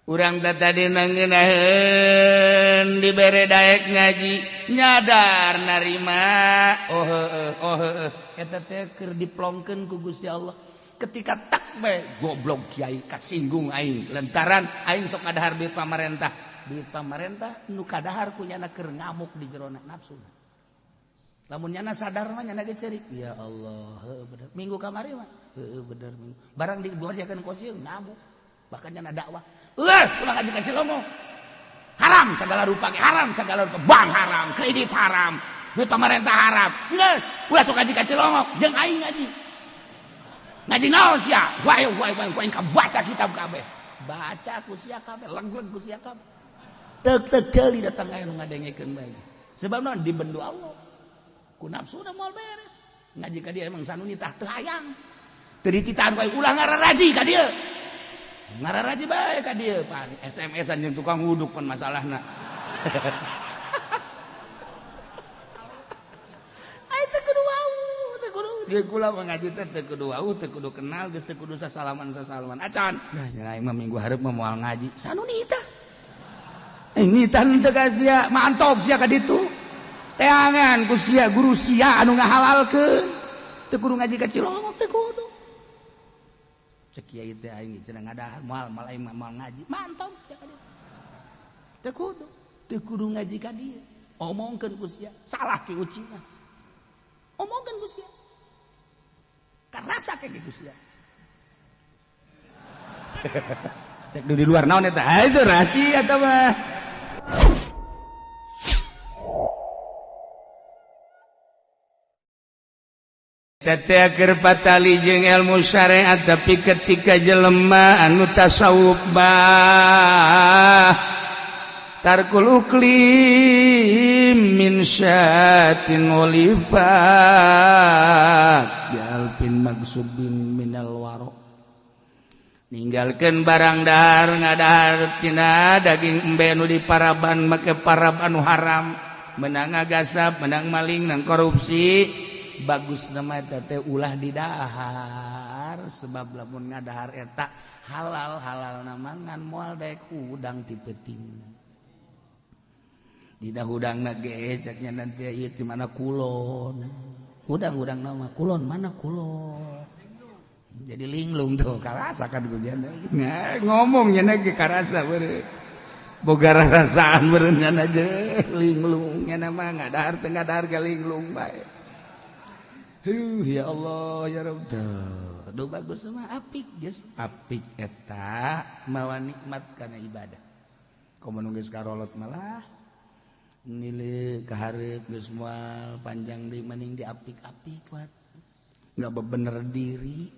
Urang teh tadi nangeunaheun dibere daek ngaji nyadar narima. Oh heueuh, oh heueuh, eta teh keur diplongkeun ku Gusti Allah. Ketika tak bae goblok kiai kasinggung aing lantaran aing sok ngadahar duit pamarentah. Duit pamarentah nu kadahar ku nyana keur ngamuk di jerona nafsu. Lamun nyana sadar mah nyana ge ceurik. Ya Allah, heueuh bener. Minggu kamari mah heueuh bener minggu. Barang dibuarjakeun kosieun ngamuk. Bahkan nyana dakwah. Ulah, ulah ngaji ka Cilongok. Haram segala rupa, haram segala rupa, bank haram, kredit haram, duit pamarentah haram. Geus, ulah sok ngaji ka Cilongok, jeung aing ngaji. Ngaji naon sia? Wae wae wae aing kabaca kitab kabeh. Baca ku sia kabeh, leg-leg ku sia kabeh. Tek-tek ceuli datang aya nu ngadengekeun bae. Sebab naon dibendu Allah. Ku nafsuna moal beres. Ngaji ka dieu emang sanuni tah teu hayang. Teu dititahan ku aing ulah ngararaji ka dieu. Ngararaji bae ka dieu pan SMS-an jeung tukang wuduk pan masalahna. Ai teu kudu wau, teu kudu. Dia kula mah ngaji teh teu kudu wau, teu kudu kenal, geus teu kudu sasalaman-sasalaman. Acan. Nah, nya aing mah minggu hareup mah moal ngaji. Sanuni tah. Ini tah teu ka sia, mantop sia ka ditu. Teangan ku sia guru sia anu ngahalalkeun. Teu kudu ngaji ka Cilongok teu kudu. Cek kiai teh aing cenah ngadahar moal moal aing mah moal ngaji. Mantap sia ka dieu. Teu kudu, teu kudu ngaji ka dieu. Omongkeun ku sia, salah ki uci mah. Omongkeun ku sia. Karasa ke ku sia. Cek di luar naon eta? Ah, itu rahasia eta mah. Tete keur patali jeung ilmu syariat tapi ketika jelema anu tasawuf mah tarkul uklim min syatin olifat jalpin maksubin minal waro ninggalkeun barang dahar ngadahar tina daging embe nu diparaban make parab anu haram menang ngagasap menang maling nang korupsi. Bagus nama eta teh ulah didahar sebab lamun ngadahar eta halal halal nama ngan moal daek hudang ti peuting. Dida hudangna ge caknya nanti ieu ti mana kulon. Hudang-hudang nama kulon mana kulon. Jadi linglung tuh karasa kan kujian. Ngomong nya ge karasa beureum. Boga rasaan beureum nya aja linglung nya mah ngadahar teh ngadahar ge linglung bae. Aduh, ya Allah ya Rabb. Duh bagus mah apik geus apik eta mawa nikmat kana ibadah. Komo nu geus karolot malah nilai ka hareup geus moal panjang deui mending diapik-apik wat. Enggak bebener diri.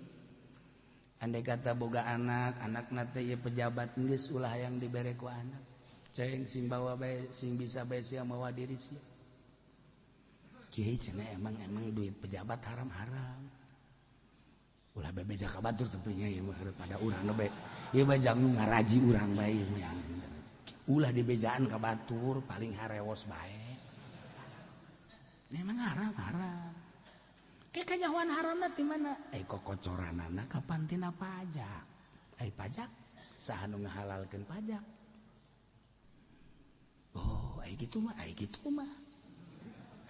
Andai kata boga anak, anakna teh ieu pejabat geus ulah hayang dibere ku anak. Ceng sing bawa bae sing bisa bae sia mawa diri sia. Kiai cenah emang emang duit pejabat haram-haram. Ulah bebeja ka batur tepinya ieu mah pada urang bae. Ieu mah jang nu ngaraji urang bae ieu mah. Ulah dibejaan ka batur paling harewos bae. Emang haram haram. Ke kanyahoan haramna ti mana? Eh kokocoranana kapan tina pajak? Ai pajak saha nu ngahalalkeun pajak? Oh, ai kitu mah, ai kitu mah.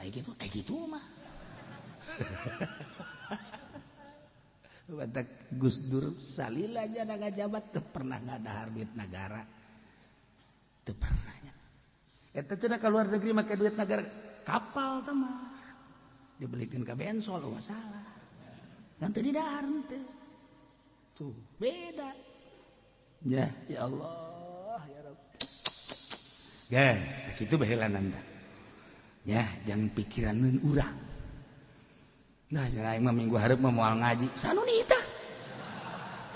Ai gitu mah. Batak Gus Dur salila jana ngajabat teu pernah ngadahar duit negara. Teu pernah nya. Eta cenah ka luar negeri make duit negara, kapal teh mah. Dibelikeun ka bensol oh masalah. Ngan teu didahar teu. Tuh, beda. Ya, ya Allah, ya Rabb. Guys, sakitu baheulanan tah. Ya, jangan pikiran nun urang. Nah, nya aing mah minggu hareup mah moal ngaji. Sanuni tah.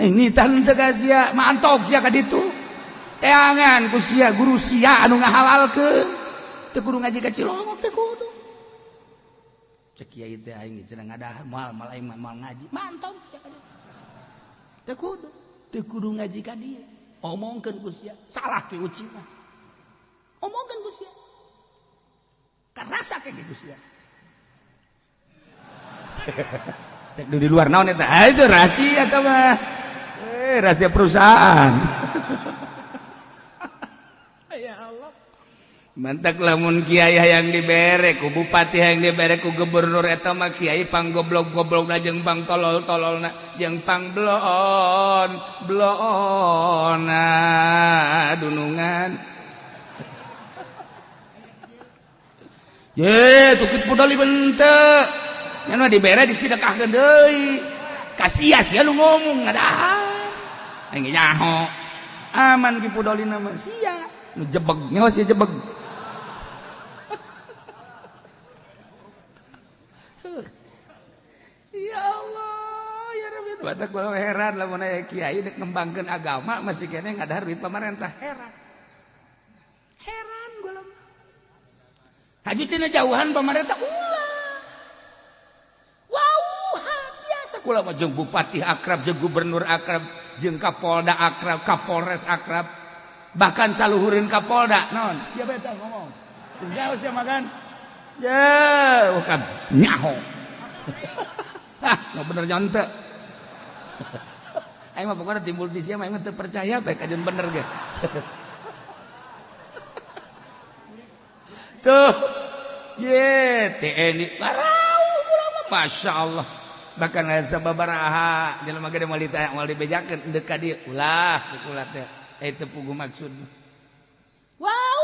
Ini tah teu ka sia, mantop sia ka ditu. Teangan ku sia guru sia anu ngahalalkeun. Teu kudu ngaji ka Cilongok teu kudu. Cek kiai teh aing cenah ngadahar moal moal aing mah moal ngaji. Mantop sia ka ditu. Teu kudu, teu kudu ngaji ka dieu. Omongkeun ku sia, salah ki uci mah. Omongkeun ku sia. Karasa kayak gitu sia. Cek di luar naon eta? Ah, itu rahasia eta mah. Rahasia perusahaan. Mantak lamun kiai hayang dibere ku bupati, hayang dibere ku gubernur, eta mah kiai pang goblok-goblokna jeung pang tolol-tololna jeung pang bloon bloona dunungan. Ye, tukit pudoli bente. Nya mah dibere disedekahkeun deui. Kasia sia lu ngomong ngadahar. Aing nyaho. Aman ki pudolina mah sia. Nu jebeg nyaho sia jebeg. Ya Allah, ya Rabbi. Batak kula heran lamun aya kiai dek ngembangkeun agama masih keneh ngadahar duit pamarentah, heran. Heran gua mah. Haji cenah jauhan pamarentah ulah. Wow, biasa kula mah jeung bupati akrab, jeung gubernur akrab, jeung kapolda akrab, kapolres akrab. Bahkan saluhureun kapolda, naon? Siapa eta ngomong? Jauh sia makan. Ya, bukan nyaho. Ah, nggak bener nyonte. Aing mah pokoknya timbul di sia mah aing mah teu percaya bae kajian bener ge. Tuh. Ye, TNI barau kula mah Masya Allah. Bahkan aya sababaraha jelema gede moal ditanya moal dibejakeun deuk ka dieu. Ulah ulah teh. Eta pugu maksud. Wow.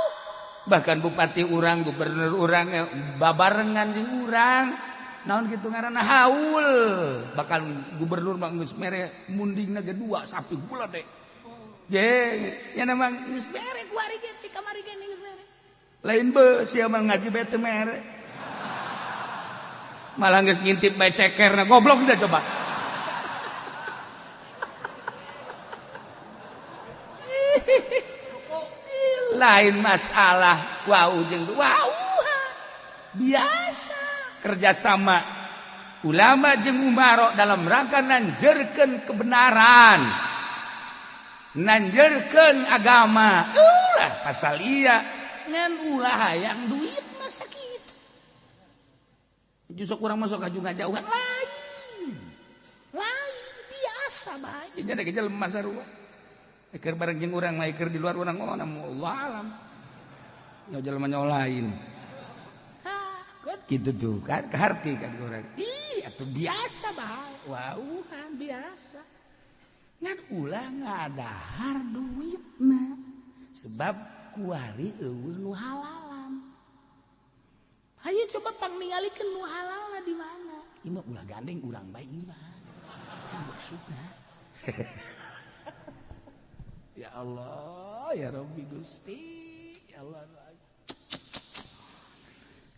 Bahkan bupati urang, gubernur urang babarengan jeung urang. Naon kitu ngaranna haul. Bakal gubernur mah geus mere mundingna ge 2 sapi gula deh. Ye, nya memang geus mere kuari ge ti kamari ge geus mere. Lain be sia mah ngaji bae teu mere. Malah geus ngintip bae cekerna goblok teh coba. Lain masalah wau jeung wau. Biasa kerjasama ulama jeung umaro dalam rangka nanjerkeun kebenaran, nanjerkeun agama. Ulah pasal iya ngan ulah hayang duit masa kitu. Justru kurang masuk ka juga jauhan lain. Lain biasa bae. Jadi ada jelema sarua. Eker bareng jeung urang mah eker di luar urang oh Allah alam. Nya jelema nya lain. Gitu tuh kan keharti kan orang. Ih, atuh biasa bae. Wauhan biasa. Ngan ulah ngadahar duitna. Sebab kuari eueuh nu halalan. Hayu coba pang ningalikeun nu halalna di mana. Ieu mah ulah gandeng urang bae ieu mah. Maksudna. Ya Allah, ya Rabbi Gusti, ya Allah.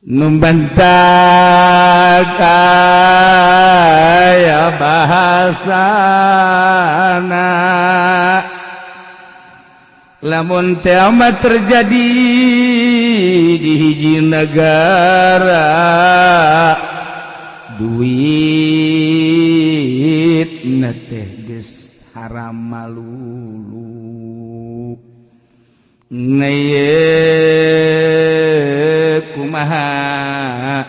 Numbantak aya bahasana lamun teh amat terjadi di hiji negara duit na teh geus haram malulu ngeye kumaha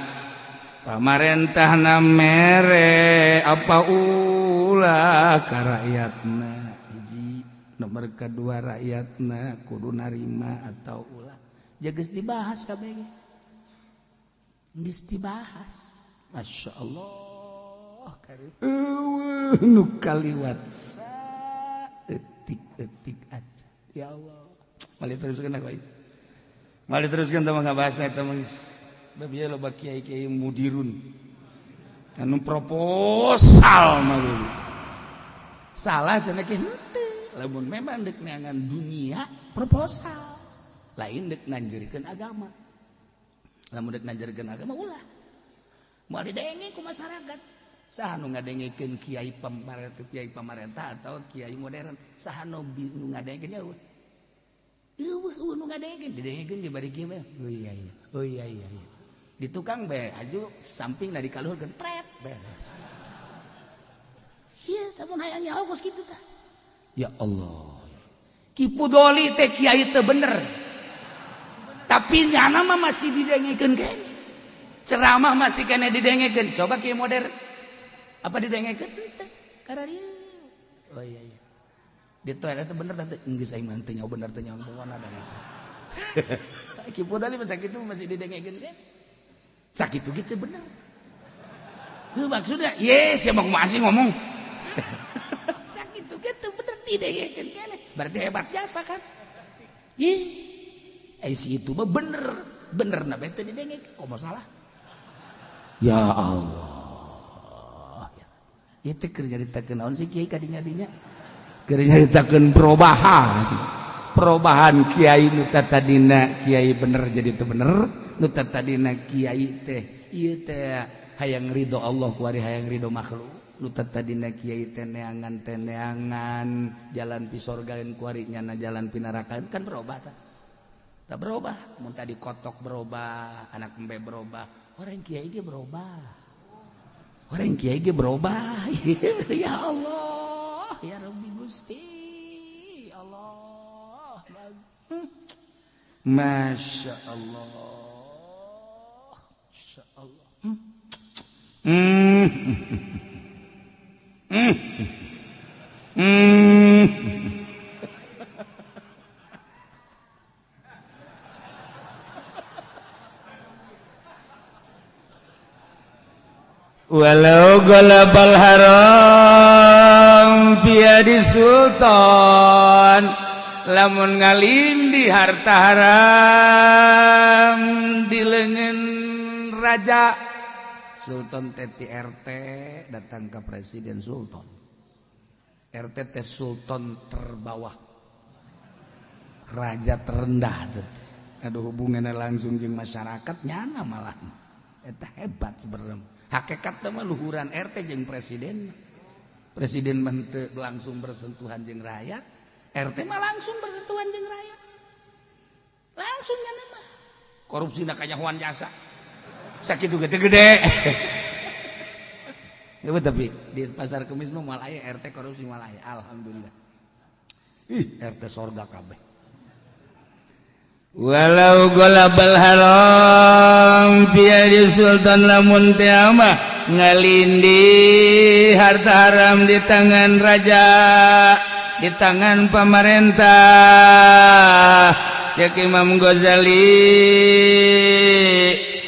pamarentahna mere apa ulah ka rakyatna hiji nomor kedua rakyatna kudu narima atau ulah geus dibahas kabeh geus dibahas. Masya Allah eueuh nu kaliwat saeutik-eutik aja ya Allah. Mali teruskeun aku. Mali teruskeun teh mah ngabahas eta mah geus. Bae loba kiai-kiai mudirun. Anu proposal mah. Salah cenah ge henteu. Lamun memang deuk neangan dunia proposal. Lain deuk nanjeurkeun agama. Lamun deuk nanjeurkeun agama ulah. Moal didenge ku masyarakat. Saha nu ngadengekeun kiai pamarentah atau kiai modern? Saha nu ngadengekeun jauh? Eueuh eueuh nu ngadengekeun didengekeun di bari kieu mah. Oh iya iya. Oh iya iya iya. Di tukang bae aju sampingna dikaluhurkeun tret beres. Ieu teh mun hayang nyaho kos kitu tah. Ya Allah. Ki Pudoli teh kiai teu bener. Tapi nyana mah masih didengekeun keneh. Ceramah masih keneh didengekeun. Coba kiai modern. Apa didengekeun? Teu. Kararieu. Oh iya iya. Di toilet itu bener tante, geus aing mah teu nyaho bener teu nyaho pokona da. Ki Fudali mah sakitu masih didengekeun kan. Sakitu gitu bener. Heuh maksudnya, ye sia mah kumaha sih ngomong. Sakitu gitu bener didengekeun keneh. Berarti hebat jasa kan. Ih, si itu mah bener. Bener na teh didengek, komo salah. Ya Allah. Ya teh keur nyaritakeun naon sih kiai kadinya-dinya? Keur nyaritakeun perubahan. Perubahan kiai nu tadina kiai bener jadi teu bener, nu tadina kiai teh ieu teh hayang ridho Allah kuari hayang ridho makhluk, nu tadina kiai teh neangan jalan pi sorgaeun kuari nyana jalan pi nerakaeun kan berubah tah. Tak berubah, mun tadi kotok berubah, anak embe berubah, orang kiai ge berubah. Orang kiai ge berubah. Ya Allah, ya Rabbi Gusti. Allah. Masya Allah. Masya Allah. Walau galabal haram piadi sultan, lamun ngalindi harta haram di leungeun raja. Sultan teh RT datang ke presiden sultan. RT teh sultan terbawah, raja terendah tuh. Aduh hubungannya langsung jeung masyarakat nyana malah. Eta hebat sebenarnya. Hakikat mah luhuran RT jeung presiden. Presiden mah teu langsung bersentuhan jeung rakyat, RT mah langsung bersentuhan jeung rakyat. Langsung nyana mah. Korupsina kanyahoan jasa. Sakitu gede gede. Ya, tapi di pasar Kemis mah moal aya RT korupsi moal aya. Alhamdulillah. Ih, RT sorga kabeh. Walau golabal haram piadi sultan, lamun teh mah ngalindi harta haram di tangan raja, di tangan pemerintah. Cek Imam Ghazali,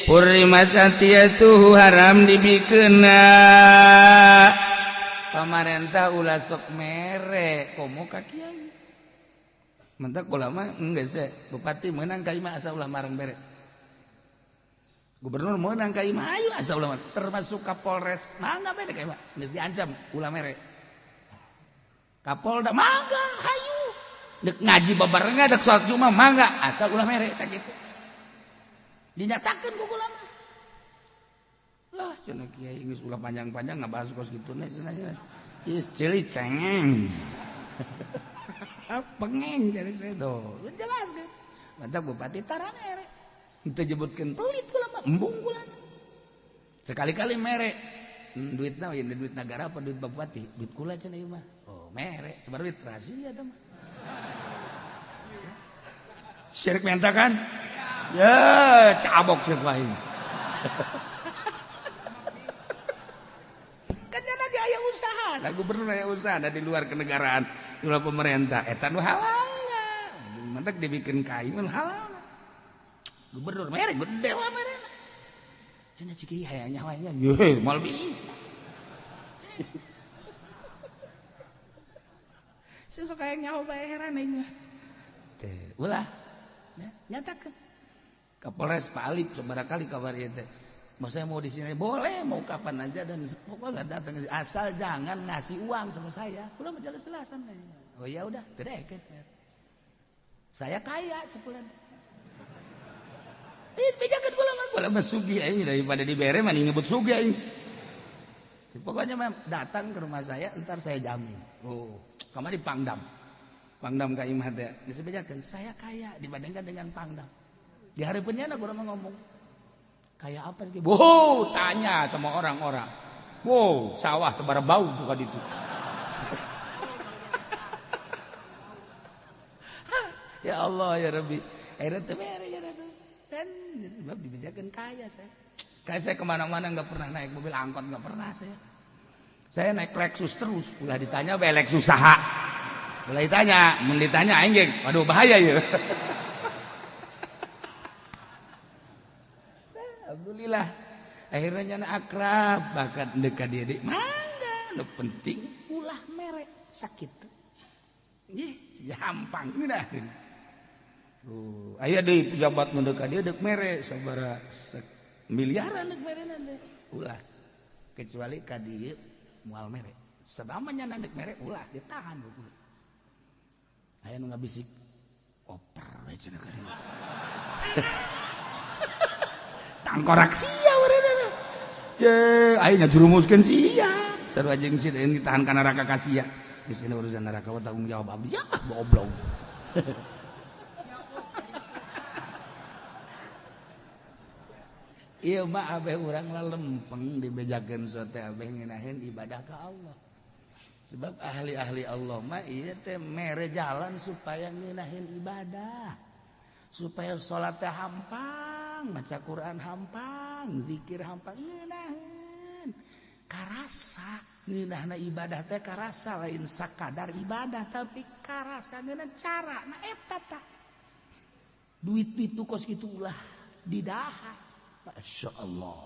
hurrimat atiyatuhu, haram dibikeuna. Pamarentah ulah sok mere komo ka kiai. Mentak ulama enggak sih, bupati menang ka imah asa ulah marang bere. Gubernur menang ka imah ayo asa ulah termasuk Kapolres mangga bere ka imah geus diancam ulah mere. Kapolda mangga hayu. Dek ngaji babarengan dek salat Jumat mangga asal ulah mere sakitu. Dinyatakeun ku ulama. Lah cenah kiai geus ulah panjang-panjang ngabahas kos kitu cenah. Geus ceuli cengeng. Pengeng jadi saya tuh jelas kan. Mantap bupati tara mere. Teu nyebutkeun pelit kula mah, embung kula. Sekali-kali mere. Duitna ieu duit negara apa duit bupati? Duit kula cenah ieu mah. Oh, mere, sabar duit rahasia eta mah. Syirik minta kan? Ya, cabok sih aing. Kan lagi aya usaha, nah gubernur aya usaha da di luar kenegaraan, di luar pemerintah eta nu halal. Mentak dibikin ka aing nu halal. Gubernur mere gede lah mere. Cenah si kiai hayang nyawa nya, ye moal bisa. Sesok hayang nyawa bae heran aing. Teh, ulah. Nyatakeun. Kapolres Pak Alip sabaraha kali kabar ieu teh. Mau saya mau di sini boleh, mau kapan aja dan pokoknya datang asal jangan ngasih uang sama saya. Ulah mah jelas-jelasan. Oh ya udah, tidak. Saya kaya sebulan. Ih, bejakeun kula mah, kula mah sugih aing daripada dibere mah nyebut sugih aing. Pokoknya mah datang ke rumah saya, entar saya jamin. Oh, kamari Pangdam. Pangdam ka imah teh geus bejakeun saya kaya dibandingkan dengan Pangdam. Di hareupeunnya na gua mah ngomong. Kayak apa sih? Wow, tanya sama orang-orang. Wow, sawah sebara bau bukan itu. Ya Allah ya Rabbi. Akhirnya teu mere ya dan sebab dibejakeun kaya saya. Kayak saya kemana-mana nggak pernah naik mobil angkot, nggak pernah saya. Saya naik Lexus terus. Ulah ditanya bae Lexus saha. Ulah ditanya, mun ditanya aing ge, waduh bahaya ya. Alhamdulillah akhirnya nyana akrab bahkan dekat dia deui mangga nu penting ulah mere sakitu. Ih, gampang geunah. Aya deui pejabat nu dekat dia deuk mere sabaraha miliaran deuk merena teh. Ulah kecuali ka dieu moal mere. Sabab nyana deuk mere ulah ditahan ku. Aya nu ngabisik oper we cenah ka dieu. Tangkorak sia urang. Je, aing ngajurumuskeun sia. Sarua jeung si teh ditahan ka neraka ka sia. Di sini urusan neraka tanggung jawab abdi. Ya, goblok. Ieu mah abeh urang lah lempeng dibejakeun sote abeh ngeunaheun ibadah ka Allah. Sebab ahli-ahli Allah mah ieu teh mere jalan supaya ngeunaheun ibadah. Supaya salat teh hampang, maca Quran hampang, zikir hampang ngeunaheun. Karasa ngeunahna ibadah teh karasa lain sakadar ibadah tapi karasa ngeunah cara na eta tah. Duit-duit nu kos kitu ulah didahar. Masya Allah.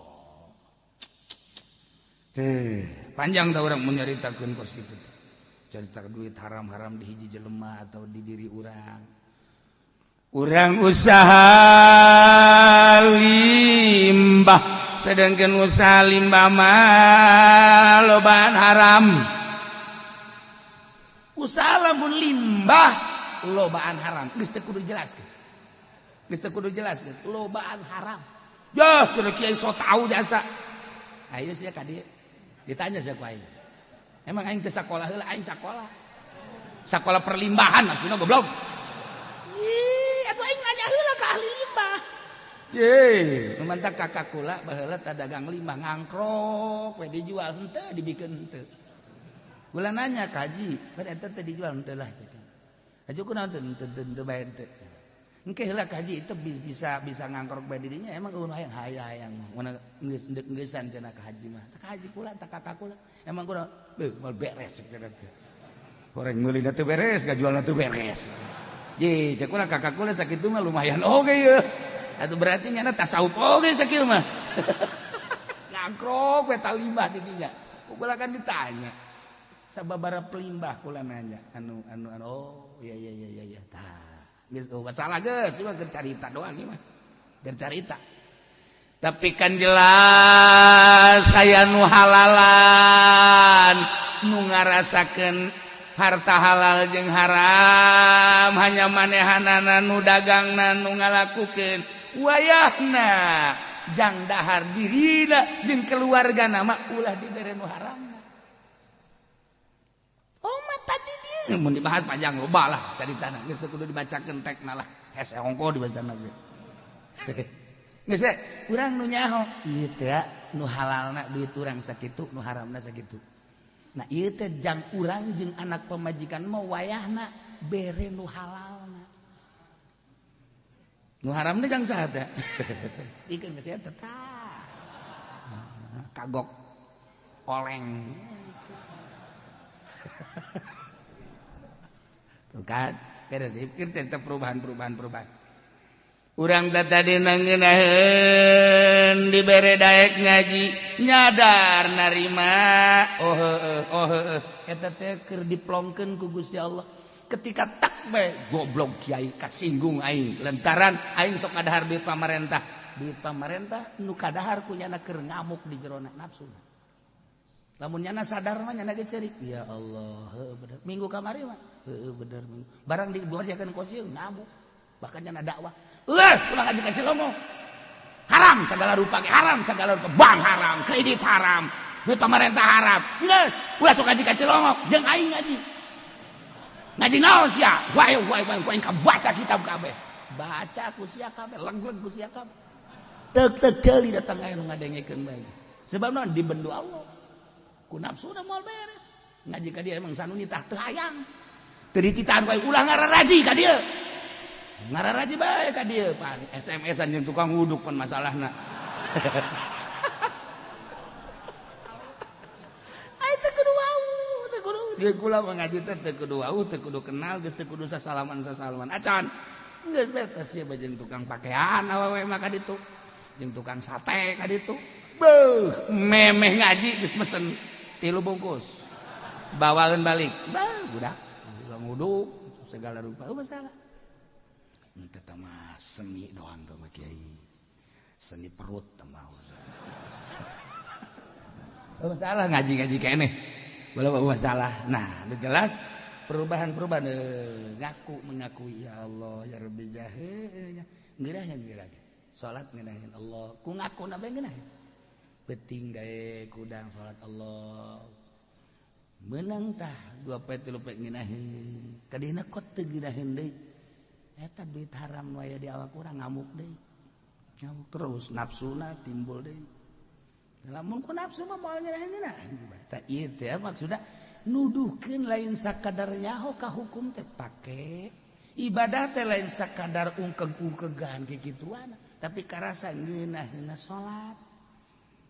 Teh, panjang tah urang mun nyaritakeun kos kitu teh. Carita duit haram-haram di hiji jelema atau di diri urang. Urang usaha limbah, sedangkan usaha limbah mah lobaan haram. Usaha lamun limbah lobaan haram, geus teu kudu jelaskeun. Geus teu kudu jelaskeun, lobaan haram. Ya, sudah kiai so tahu jasa. Ayo sia ka dieu. Ditanya sia ku aing. Emang aing teu sakola heula, aing sakola. Sakola perlimbahan maksudna goblok. Ih, atuh aing nanya heula ka ahli limbah. Ye, mantak kakak kula baheula tah dagang limbah ngangkrok we dijual henteu dibikeun henteu. Kula nanya ka haji, pan eta teh dijual henteu lah cek. Haji kunaon teu teu bae henteu. Engke heula ka haji itu bisa bisa ngangkrok bae dirinya emang eueuh hayang hayang mah geus ndek-ngeusan cenah ka haji mah. Tah ka haji kula tah kakak kula emang kunaon beuh moal beres cenah teh. Horeng meulina teu beres, ngajualna teu beres. Ye, cek kula kakak kula sakitu mah lumayan oge ye. Atuh berarti nyana tasawuf oge sakieu mah. Ngangkrok we ta limbah di dinya. Kula kan ditanya. Sababaraha pelimbah kula nanya anu anu anu oh iya iya iya iya tah. Geus oh masalah geus ieu mah keur carita doang ieu mah. Keur carita. Tapi kan jelas aya nu halalan, nu ngarasakeun harta halal jeung haram hanya manehanana nu dagangna nu ngalakukeun wayahna jang dahar dirina jeung keluargana mah ulah dibere nu haram. Oh mata di dieu mun dibahas panjang loba lah caritana geus teu kudu dibacakeun tekna lah hese ongko dibacana ge. Geus we urang nu nyaho ieu teh nu halalna duit urang sakitu nu haramna sakitu. Nah ieu teh jang urang jeung anak pamajikan mah wayahna bere nu halalna. Nu haramna jang saha teh? Ikeun geus eta tah. Kagok oleng. Tuh kan, beres pikir cerita perubahan-perubahan perubahan. Urang teh tadi nangeunaheun dibere daek ngaji nyadar narima oh heueuh oh heueuh eta teh keur diplongkeun ku Gusti Allah. Ketika tak bae goblok kiai kasinggung aing lantaran aing sok kadahar duit pamarentah. Duit pamarentah nu kadahar ku nyana keur ngamuk di jerona nafsu. Lamun nyana sadar mah nyana ge ceurik. Ya Allah, heueuh bener. Minggu kamari mah heueuh bener minggu. Barang dibuarjakeun kos ieu ngamuk. Bahkan nyana dakwah. Eueuh, ulah ngaji ka Cilomo. Haram segala rupa, haram segala rupa, bank haram, kredit haram, duit pamarentah haram. Geus, ulah sok ngaji ka Cilongok, jeung aing ngaji. Ngaji naon sia? Wae wae wae aing kabaca kitab kabeh. Baca ku sia kabeh, leg-leg ku sia kabeh. Teuk-teuk ceuli datang aya nu ngadengekeun bae. Sebab naon dibendu Allah. Ku nafsuna moal beres. Ngaji ka dieu emang sanuni tah teu hayang. Teu dititahan ku aing ulah ngararaji ka dieu. Ngararaji bae ka dieu pan SMS-an jeung tukang wuduk pan masalahna. Ai teu kudu wau, teu kudu. Dia kula mah ngaji teh teu kudu wau, teu kudu kenal, geus teu kudu sasalaman-sasalaman acan. Geus betes sia bae jeung tukang pakaian awewe mah ka ditu. Jeung tukang sate ka ditu. Beuh, memeh ngaji geus mesen 3 bungkus. Bawaeun balik. Bah, budak nguduk segala rupa. Oh, masalah. Henteu teh mah seni doang teh mah kiai. Seni perut teh mah. Oh, masalah ngaji-ngaji keneh. Walau masalah. Nah, udah jelas perubahan-perubahan ngaku mengakui ya Allah ya Rabbi jahe ngeunaheun geura salat ngeunaheun Allah ku ngaku na bae ngeunaheun penting dae kudang salat Allah meunang tah 2 poe 3 poe ngeunaheun kadina kot teu ngeunaheun deui eta duit haram nu aya di awak urang ngamuk deui ngamuk terus nafsuna timbul deui lamun ku nafsu mah moal ngeunaheun ngeunaheun tah ieu teh maksudna nuduhkeun lain sakadar nyaho ka hukum teh pake ibadah teh lain sakadar ungkeg-ungkegan kikituan tapi karasa ngeunaheunna salat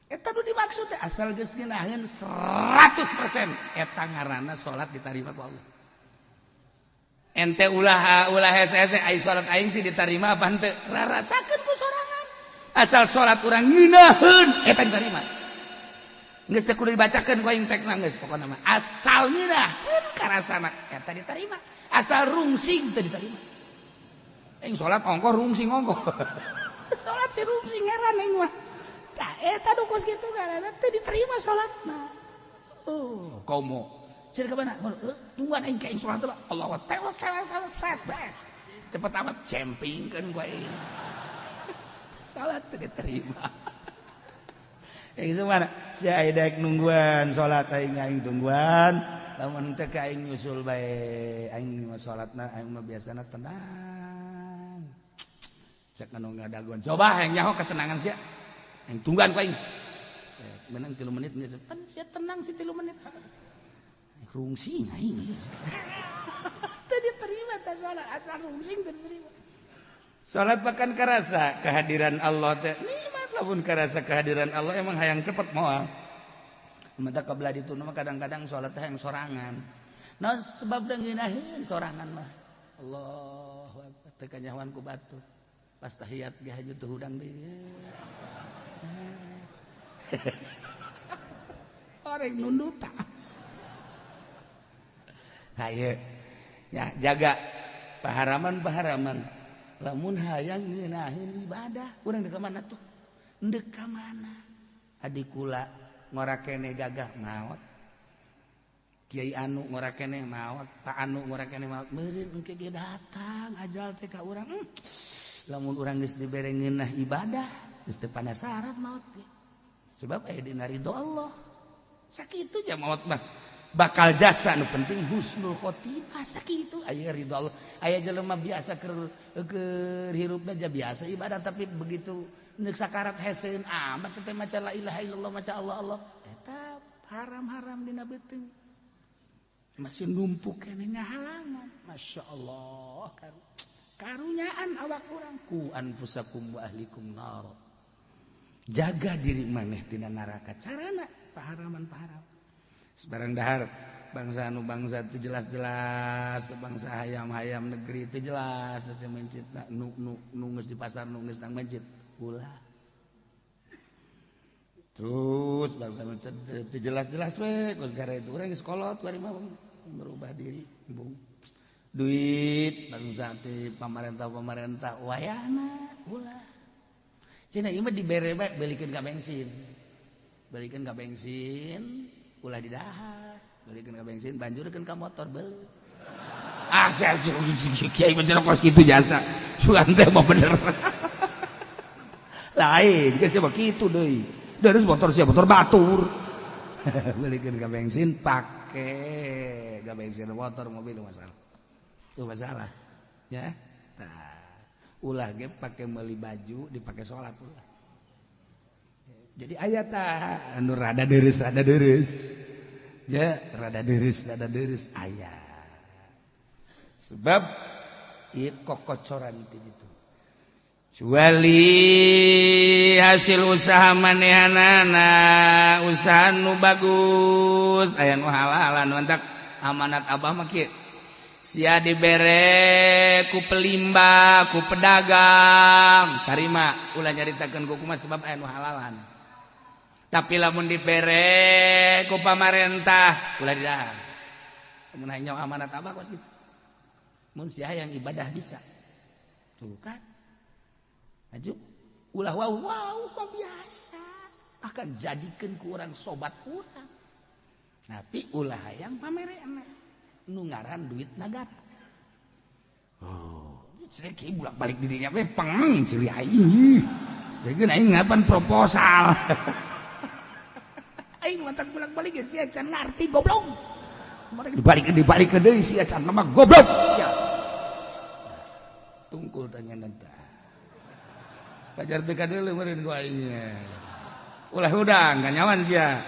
eta nu dimaksud teh asal geus ngeunaheun 100% eta ngaranna salat ditarima ku Allah ente ulah ulah hese-hese ai salat aing sih ditarima apa henteu rarasakeun ku sorangan asal salat urang ngeunaheun eta ditarima geus teu kudu dibacakeun ku aing tekna geus pokona mah asal ngeunaheun karasana eta diterima asal rungsing teu diterima aing salat ongkoh rungsing ongkoh salat si rungsing heran aing mah tah eta nu kos kitu karana teu diterima salatna oh komo cenah ka mana tungguan aing ka aing salat teh Allah tewas tewas tewas beres cepet amat cempingkeun ku aing salat teu diterima. Mana si daek nungguan salat aing aing tungguan lamun teh ka aing nyusul bae aing mah salatna aing mah biasana tenang cek anu ngadagoan coba aing nyaho ketenangan sia aing tungguan ku aing menang 3 menit geus pan sia tenang si 3 menit rungsing aing teu diterima teh salat asal rungsing teu diterima salat bahkan karasa kehadiran Allah teh lamun karasa kehadiran Allah emang hayang cepet moal mata kebelah ditu mah kadang-kadang salat teh hayang sorangan nah sebab ngeunaheun sorangan mah Allahu akbar teu kanyahoan ku batur pas tahiyat ge haju teu hudang deui orang nunduk tah haye ya jaga paharaman-paharaman lamun hayang ngeunaheun ibadah urang deuk ka mana tuh ndek ka mana adik kula ngora keneh gagah maot kiai anu ngora keneh maot pak anu ngora keneh maot meureun engke ge datang ajal teh ka urang lamun urang geus dibere ngeunah ibadah geus teu panasaran maot ge sebab aya dina ridho Allah sakitu ja maot mah bakal jasa nu penting husnul khotimah sakitu aya ridho Allah aya jelema biasa keur hirupna ja biasa ibadah tapi begitu nek sakarat heseun amat teh maca la ilaha illallah maca Allah Allah eta haram-haram dina beuteung masih numpuk keneh ngahalangan Masya Allah karunyaan awak urang ku anfusakum wa ahlikum nar jaga diri maneh tina neraka carana paharaman-paharam sebarang dahar bangsa anu bangsa teu jelas-jelas bangsa hayam-hayam negeri teu jelas teu mencit nu nu geus di pasar nu geus nang mencit ulah terus bangsa teu jelas-jelas we gara itu urang geus kolot bari mah merubah diri bung duit bangsa teh pamarentah-pamarentah wayahna ulah cenah ieu mah dibere bae belikeun ka bensin ulah didahar belikeun ka bensin banjurkeun ka motor beuli ah sia kiai bener kos kitu jasa sugan teh mah bener lain geus mah kitu deui dari motor sia motor batur belikeun ka bensin pake ka bensin motor mobil masalah itu masalah ya tah ulah ge pake meuli baju dipake salat ulah jadi aya tah anu rada deureuss ya rada deureuss aya sebab ieu kokocoran ti ditu kecuali hasil usaha manehanana usaha nu bagus aya nu halalan mantak amanat abah mah kieu. Sia dibere ku pelimba, ku pedagang, tarima, ulah nyaritakeun ku kumaha sebab aya nu halalan. Tapi lamun dibere ku pamarentah, ulah didahar. Mun hayang amanat abah kos kitu. Mun sia yang ibadah bisa. Tuh kan. Maju. Ulah wow wow mah biasa. Akan jadikeun ku urang sobat urang. Tapi ulah hayang pamereana. Nu ngaran duit nagara. Oh, sedek bolak-balik dirinya we peng ciri aing. Sedek aing ngapan proposal. Aing mantak bolak-balik ge sia can ngarti goblok. Mereka dibalik deui sia can mah goblok sia. Tungkul tanya nanti. Pajar teu kadeuleu meureun ku aingnya. Ulah hudang kanyawan sia.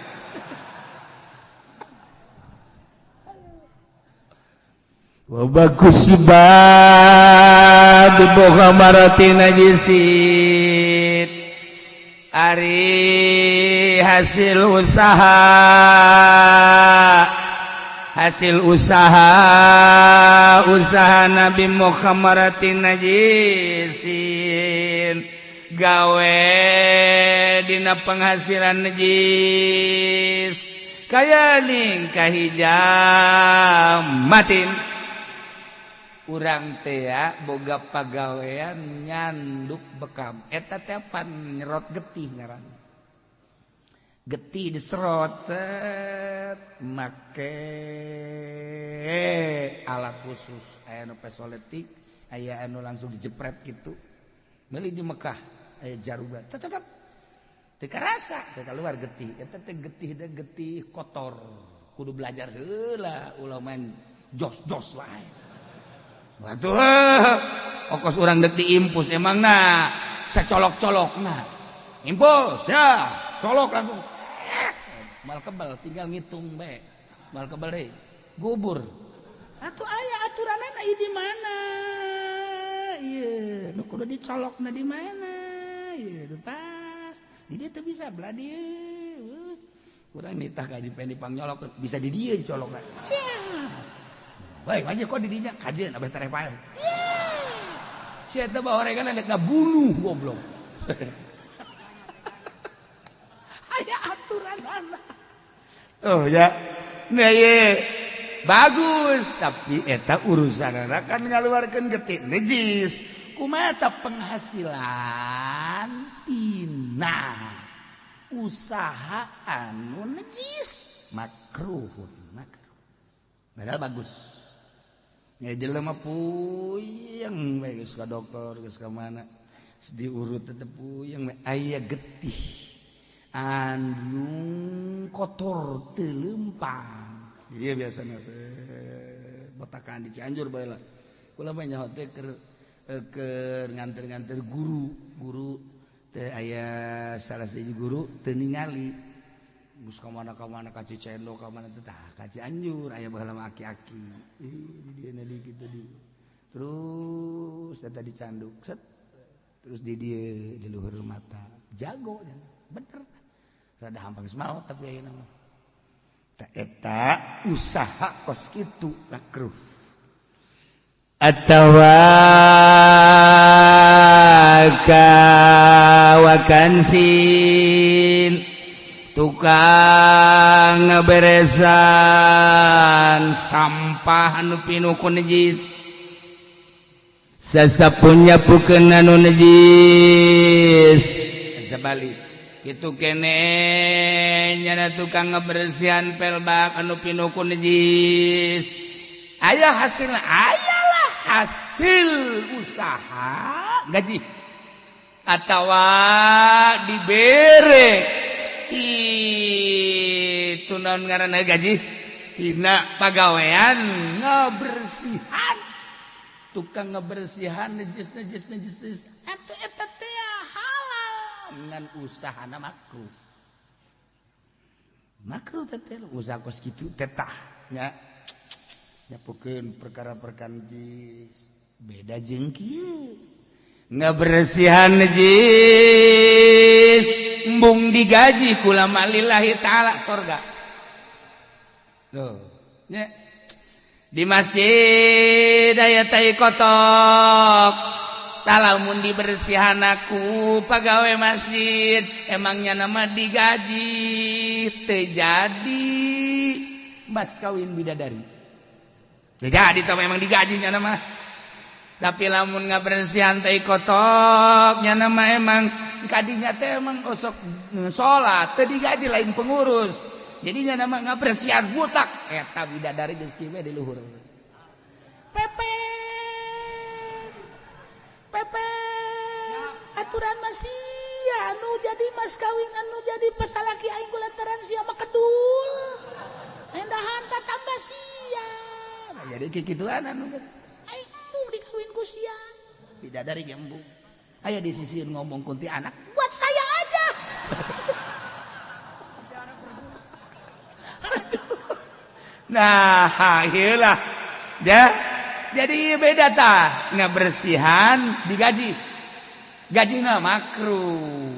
Wa bagus ibad mukhamarati najisin. Ari hasil usaha, hasil usaha usaha Nabi mukhamarati najisin, gawe dina penghasilan najis kaya ning kahijamatin. Urang teh boga pagawean nyanduk bekam, eta teh pan nyerot getih ngaran. Getih diserot set make alat khusus, aya nu pesoletik, aya anu langsung dijepret gitu. Meuli di Mekah aya jaruba tet tet teu karasa teu keluar getih. Eta teh getih teh getih kotor, kudu belajar heula ulah main jos-jos wae. Waduh, okos urang deuk diimpus emangna sacolok-colokna. Impus ya, colok langsung. Mal kebal tinggal ngitung bae. Mal kebal deui. Gubur. Atuh aya aturanana ieu di mana? Ieu nu kudu dicolokna di mana? Ieu pas. Di dieu teu bisa belah dieu. Urang nitah ka di pangnyolok bisa di dieu dicolokna. Siap. Baik, aja kok didinya kajian abah tereh pae. Sia teh bahoregan rek ngabunuh goblok. Aya aturanana. Oh ya. Nah ye. Bagus, tapi eta urusanana kan ngaluarkeun getih najis. Kumaha ta penghasilan tina usaha anu najis makruhun, makruh. Padahal bagus. Ya jelema puyeng bae geus ka dokter geus ka mana diurut tetep puyeng bae aya getih anu kotor teu leumpang. Jadi biasana botakan di Cianjur bae lah. Kula mah nyaho teh keur nganter-nganter guru, guru teh aya salah sahiji guru teu ningali geus ka mana-ka mana ka Cicendo ka mana teh tah ka Cianjur aya baheula mah aki-aki. Ih di dieu di kitu di. Terus eta dicanduk set. Terus di dieu di luhur mata. Jago bener. Rada hampang geus maot tapi ayeuna mah. Tah eta usaha kos kitu makruh. Atawa kawakansin tukang ngeberesan sampah anu pinuh ku najis, sasapunya pukeun anu najis. Sabalik kitu kene nyana tukang ngebersihan pelbak anu pinuh ku najis. Aya hasilna, ayalah hasil usaha gaji atawa dibere itu naon ngaranna gaji tina pagawean ngebersihan, tukang ngebersihan najis najis najis najis atuh eta teh halal ngan usahana makruh. Makruh teh usaha kos kitu teh tah nya nyapukeun perkara-perkara najis beda jeung kieu ngebersihan najis embung digaji kulama lillahi ta'ala sorga. Tuh nya. Di masjid aya tai kotok. Talamun dibersihan aku pegawai masjid, emangnya nama digaji teu jadi mas kawin bidadari. Teu jadi tah memang digajinya nama. Tapi lamun ngabersihan tai kotok nya nama emang kadinya teh emang osok salat teu digaji lain pengurus. Jadinya nama ngabersihan butak eta bidadari geus kieu di luhur. Pepe Pepe aturan masih anu jadi mas kawin anu jadi pasalaki aing kulantaran sia mah kedul. Endahan ta tambah sia. Nah, jadi kikituan anu aing embung dikawin ku sia. Bidadari ge embung. Aya di sisi ngomong kunti anak buat saya aja. Nah, iyalah. Ya. Jadi beda tah ngabersihan digaji. Gajina makruh.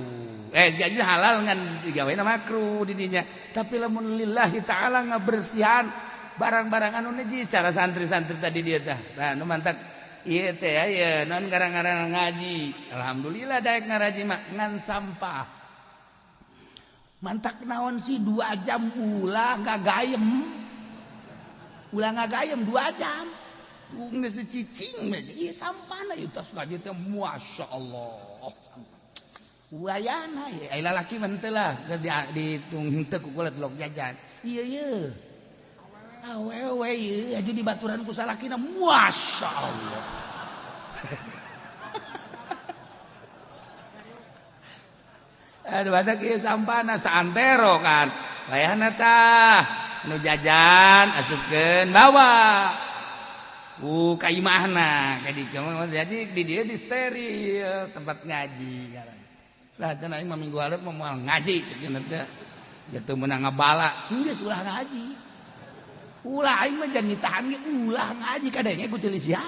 Gaji halal ngan digawena makruh di dinya. Tapi lamun lillahi ta'ala ngabersihan barang-barang anu najis cara santri-santri tadi dia tah. Nah, nu mantak ieu teh aya non garang-garang ngaji. Alhamdulillah daek ngaraji mah ngan sampah. Mantak naon sih 2 jam ulah ngagayem. Ulah ngagayem 2 jam. Geus cicing we ieu sampahna ieu tos ngaji teh masyaallah. Wayana ye ai lalaki mah henteu lah ditung henteu ku kulit lok jajan. Ieu ye. Awewe ieu aju dibaturan ku salakina masyaallah. Aduh badak ieu sampahna saantero kan. Wayana tah nu jajan asupkeun bawa. Kaimahna jadi di dia di steril tempat ngaji lah cenah aing mah minggu hareup mah moal ngaji cenah teh jatuh meunang ngabala geus ulah ngaji ulah aing mah jangan ditahan ge ulah ngaji kadenge ku ceuli sia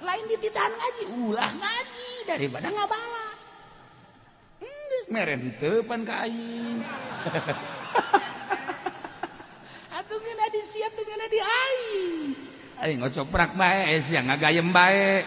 lain dititahan ngaji ulah ngaji daripada ngabala geus mere henteu pan ka aing atuh ngeunah di sia teh ngeunah di aing. Aing ngocoprak bae, sia ngagayem bae.